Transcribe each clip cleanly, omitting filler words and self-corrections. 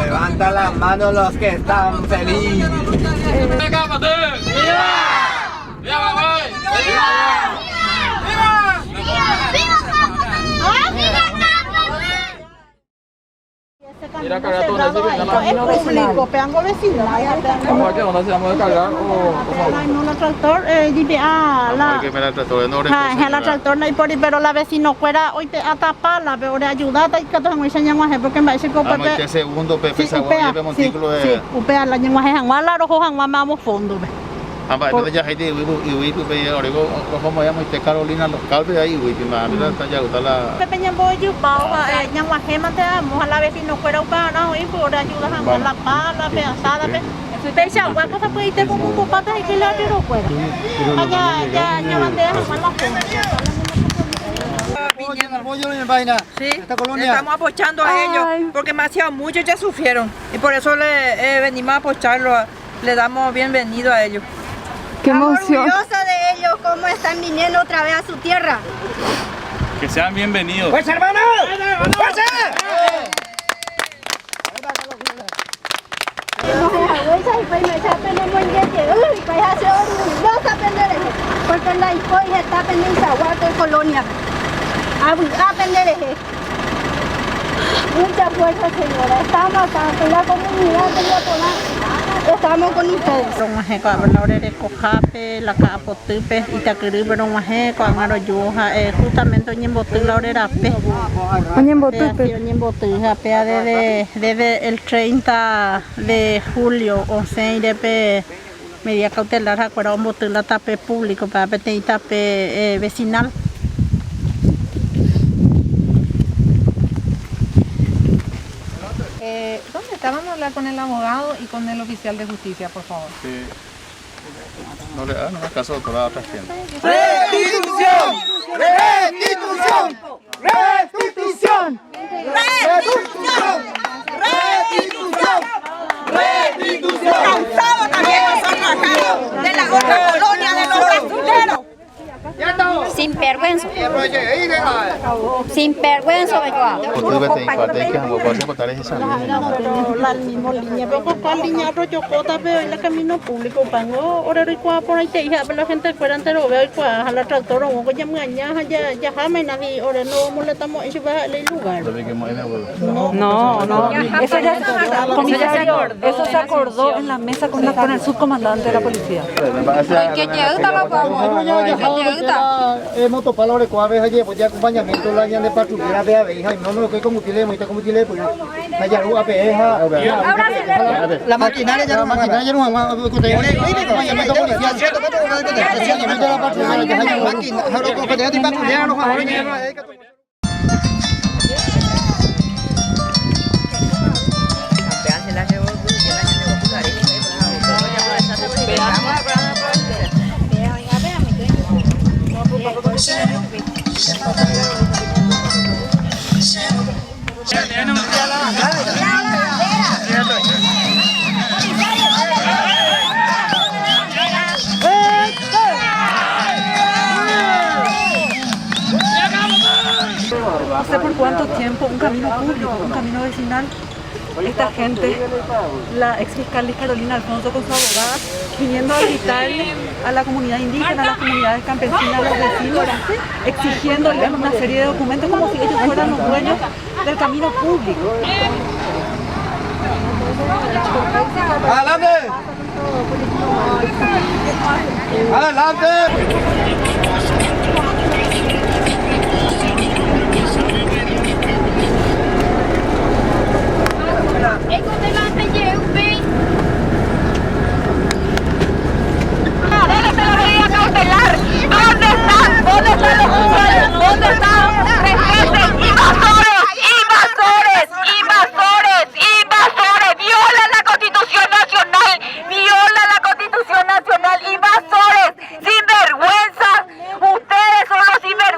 Levanta las manos los que están feliz. Ha mba'épa ndajaháiti yvy yvy pype ore rohomoĩ amoite Carolina local pe ai yvýpe mba'épa tajaguta la. Pe ñamboyjupao ha'e ñag̃uahẽmante amo ha la vecino kuéra upearã oĩ pe ore ayuda hag̃ua la pala pe asada pe peichagua ko sapy'aite ko mbombopáta hikuái la arriero kuéra ha ñavandea hag̃ua la fondo. Sí, estamos apoyando a ellos porque demasiado mucho ya sufrieron y por eso le venimos a apocharlo. Le damos bienvenido a ellos. Qué emoción. Estamos orgullosos de ellos, cómo están viniendo otra vez a su tierra. Que sean bienvenidos. ¡Fuerza, hermano! ¡Fuerza! Porque ndaipói heta pendeichagua ko colonia-pe. Avy'a penderehe. Mucha fuerza señora, estamos acá con la comunidad tembiaporã, estamos con ustedes. Rog̃uahẽ ko'ág̃a la ore rekohápe, la ka'apotýpe, itakyrýpe rog̃uahẽ, ko'ág̃a roju ha'e justamente oñemboty la ore rape. Oñembotýpe. Sí, oñemboty ha péa desde, desde el 30 de julio osẽ irépe medida cautelar ha'ekuéra omboty la tape público, péa peteĩ tape vecinal. Eh, ¿Dónde está? Vamos a hablar con el abogado y con el oficial de justicia, por favor. Sí. No le hagan más caso, doctora, a otra gente. ¡Restitución! ¡Restitución! ¡Restitución! ¡Restitución! ¡Restitución! ¡Restitución! Cansado también nosotros acá de la otra colonia de los brasileros. Sinvergüenza. Sinvergüenza. La mismo línea, pero cuál línea Arroyo Cota, pero en la camino público, pango, ore roikuaa porãitei ha la gente kuéra entero ve oikuaa ha la tractor oguo ñamyaña ha ja jaháma nadie ore no molestamo'ãi chupe ha'e ilugar. No, no, eso ya, comisario, eso se acordó en la mesa con, la, con el subcomandante de la policía. La maquinaria ya no maquinaria ya no No sé por cuánto tiempo un camino público, un camino vecinal, esta gente, la ex fiscal Liz Carolina Alfonso con su abogada, viniendo a gritarle a la comunidad indígena, a las comunidades campesinas, a los vecinos, exigiéndoles una serie de documentos como si ellos fueran los dueños del camino público. ¡Adelante! ¡Adelante! ¿Dónde está la medida cautelar? ¿Dónde están? ¿Dónde están los usuarios? ¿Dónde están? ¡Respeten! ¡Invasores! ¡Invasores! ¡Invasores! ¡Invasores! ¡Violan la Constitución Nacional! ¡Violan la Constitución Nacional! ¡Invasores! ¡Sinvergüenzas! ¡Ustedes son los sinvergüenzas!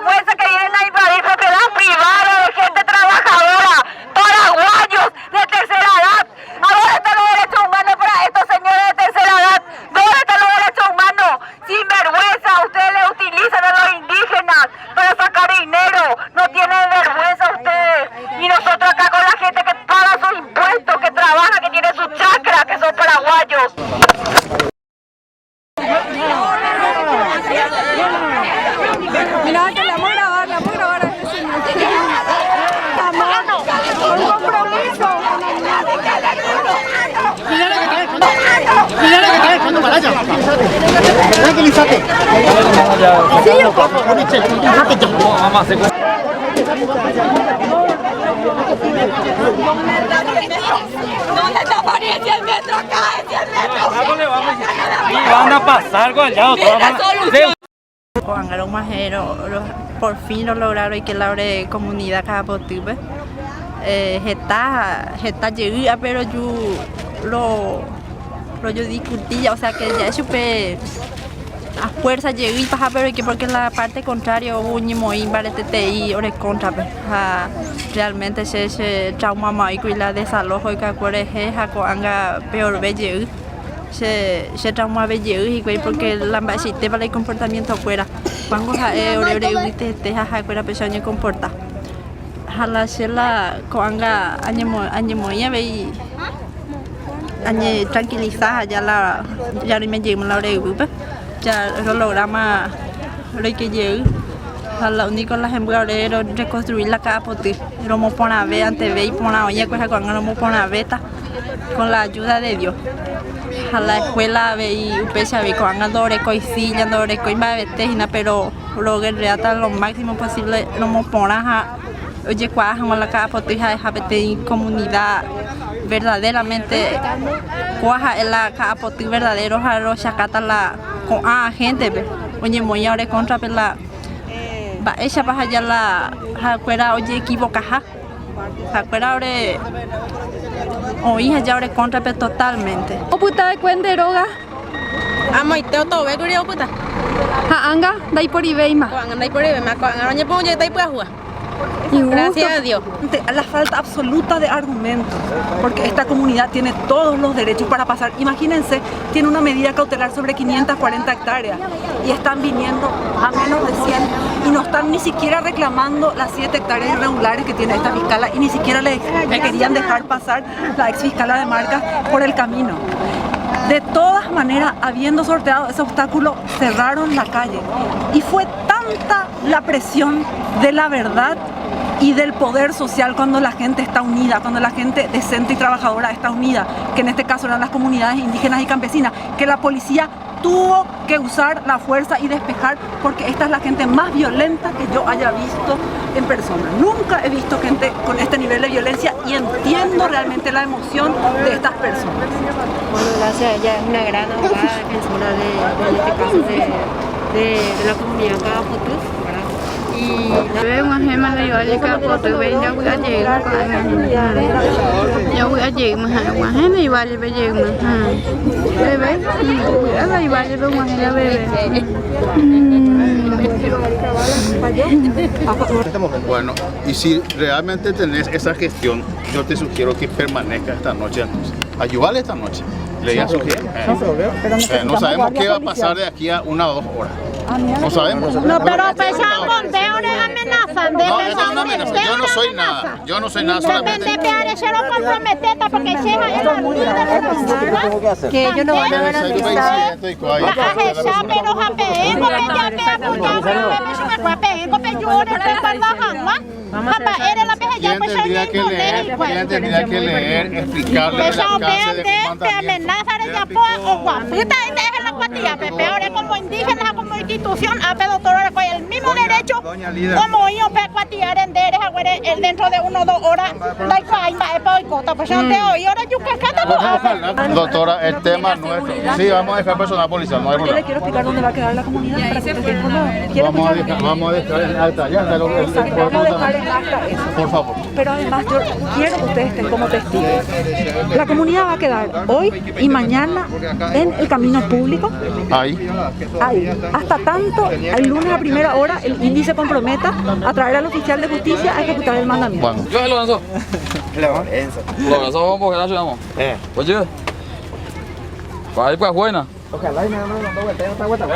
Ko'ág̃a rog̃uahẽ por fin rologra roike la ore comunidad Ka'apotýpe. Heta heta jey ápe roju rojodiscuti o sea que ja'e chupe a fuerza jey ipahápe roike porque la parte contrario ou oñemoĩ mbaretetei ore cóntrape ha realmente che che traumama oĩkuri la desalojo oikakue rehe ha ko'ág̃a peorve jey. Che che traumave jey hikuái porque la mba'eichaitépa la icomportamiento kuéra. Kuángo ha'e ore ore yvytete ha ha'ekuéra péicha oñekomporta. Ha la che la ko'ág̃a añemoĩ avei añetranquiliza ha ja la ja roime jeýma la ore yvýpe, ja rolográma roike jey ha la único la hemby ore roreconstrui la ka'apoty, romoporãve anteve iporã oĩakue ha ko'ág̃a romoporãvéta. Con la ayuda de Dios. Ha la escuela avei upéicha avei ko'ág̃a ndorekói silla, ndorekói mba'evete hína péro roguerreáta lo máximo posible romoporã ha ojekuaa hag̃ua la Ka'apoty ha'eha peteĩ comunida verdaderamente kóa ha'e la Ka'apoty verdadero ha rochakáta la ko'ã héntepe oñemoĩva ore kóntrape la mba'éichapa ha ja la ha'ekuéra ojeekivokaha. Ha'ekuéra ore oĩ aja ore kóntrape totalmente. Opyta va'ekue nde róga. Amoite otove kuri opyta. Ha ánga ndaiporivéima. Ko'ág̃a ndaiporivéima, ko'ág̃a roñepyrũ jeýta ipyahúva. Gracias a Dios. La falta absoluta de argumentos, porque esta comunidad tiene todos los derechos para pasar. Imagínense, tiene una medida cautelar sobre 540 hectáreas y están viniendo a menos de 100 y no están ni siquiera reclamando las 7 hectáreas irregulares que tiene esta fiscala y ni siquiera le, querían dejar pasar la ex fiscala de marca por el camino. De todas maneras, habiendo sorteado ese obstáculo, cerraron la calle. Y fue tanta la presión de la verdad y del poder social cuando la gente está unida, cuando la gente decente y trabajadora está unida, que en este caso eran las comunidades indígenas y campesinas, que la policía tuvo que usar la fuerza y despejar porque esta es la gente más violenta que yo haya visto en persona. Nunca he visto gente con este nivel de violencia y entiendo realmente la emoción de estas personas. Bueno, gracias. Ella es una gran abogada defensora de, en este caso de, de, la comunidad Caapotú, ¿verdad? Y Bueno, y si realmente tenés esa gestión, yo te sugiero que permanezca esta noche entonces. Ayúdale esta noche. Le digas su No sabemos qué va a pasar de aquí a una o dos horas. No sabemos. No, pero pesan con amenaza. No, eso es una amenaza. Yo no soy nada. Yo no soy nada. Solamente. Que ellos no van a garantizar. ¿Quién tendría que leer? ¿Quién tendría que leer, explicarle el alcance de Peor como indígenas, como institución, doctor, el mismo derecho como yo dentro de 1 o 2 horas, Doctora, el tema nuestro. Sí, vamos a dejar personal policial, no hay Yo le problema. quiero explicar dónde va a quedar la comunidad para que usted ¿Quiere Vamos a escuchar? dejar, vamos a dejar en acta. Ya está, el Exacto, vamos a dejar en acta eso. Por favor. Pero además yo quiero que ustedes estén como testigos. La comunidad va a quedar hoy y mañana en el camino público. Ahí. Ahí. Hasta tanto, el lunes a primera hora, el índice se comprometa a traer al oficial de justicia a ejecutar el mandamiento. Bueno. Yo, Lorenzo. Lorenzo. Lorenzo, vamos, que ayudamos. Oye. Para ir pues buena. Ojalá y nada más dando vuelta, no está vuelta.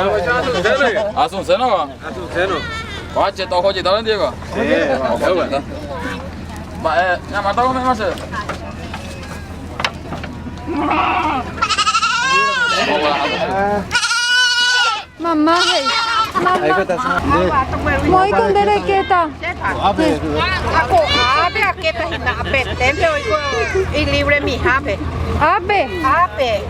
Asunceno va. Asunceno. Pache, todo joyita, ¿ven, Diego? Sí, vamos. Va, ya, Marta, come, Marcelo. Mamá, hey. Mamá. Moi con derequeta. Ah, Ape Akéta hína apeténte oiko ilivremihápe. Ápe. Ápe,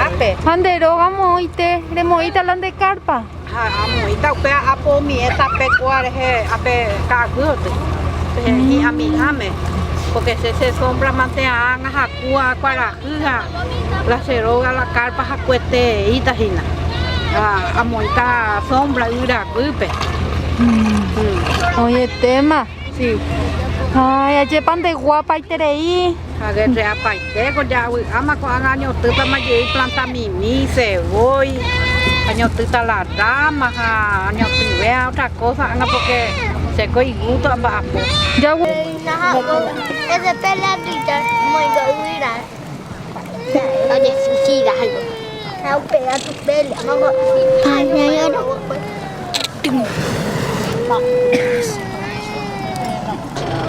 ápe. Ha nde róga moõite remoĩta la nde kárpa. Ha amoĩta upéva apomiẽ tape kóa rehe ápe ka'aguýoty, hi'amiháme, porque che che sombra mante ág̃a hakúva kuarahy ha la che róga la kárpa hakuetereíta hína. Ha amoĩta sombra yvyraguýpe. Oĩetéma. Sí. Ay, ajépa nde guapaiterei. Aguerreapaitéko javy'áma ko'ág̃a añotýtama jey planta mimi, cebolla, añotýta la rama ha añotyvéa otra cosa ág̃a porque chéko igusto amba'apo.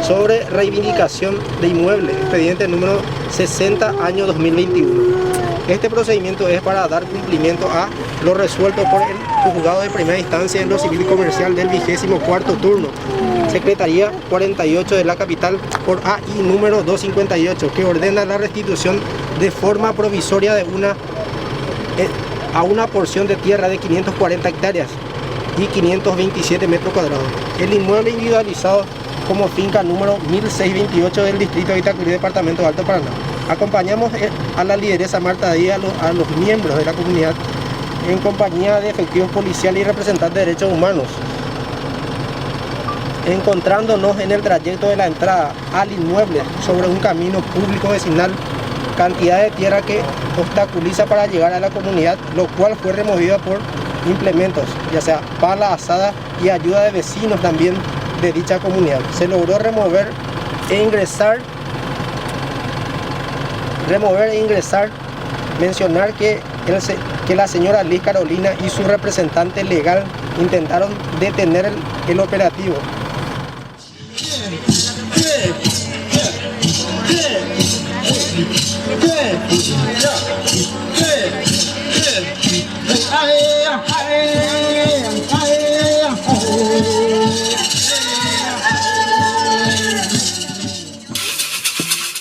Sobre reivindicación de inmueble, expediente número 60 año 2021. Este procedimiento es para dar cumplimiento a lo resuelto por el juzgado de primera instancia en lo civil y comercial del vigésimo cuarto turno, Secretaría 48 de la capital por AI número 258, que ordena la restitución de forma provisoria de una, eh, a una porción de tierra de 540 hectáreas y 527 metros cuadrados. El inmueble individualizado como finca número 1628 del distrito de Itacurí, departamento de Alto Paraná. Acompañamos eh, a la lideresa Marta Díaz, a los, miembros de la comunidad, en compañía de efectivos policiales y representantes de derechos humanos encontrándonos en el trayecto de la entrada al inmueble sobre un camino público vecinal, cantidad de tierra que obstaculiza para llegar a la comunidad, lo cual fue removida por implementos, ya sea pala asada y ayuda de vecinos también de dicha comunidad. Se logró remover e ingresar, remover e ingresar, mencionar que, el, que la señora Liz Carolina y su representante legal intentaron detener el, el operativo.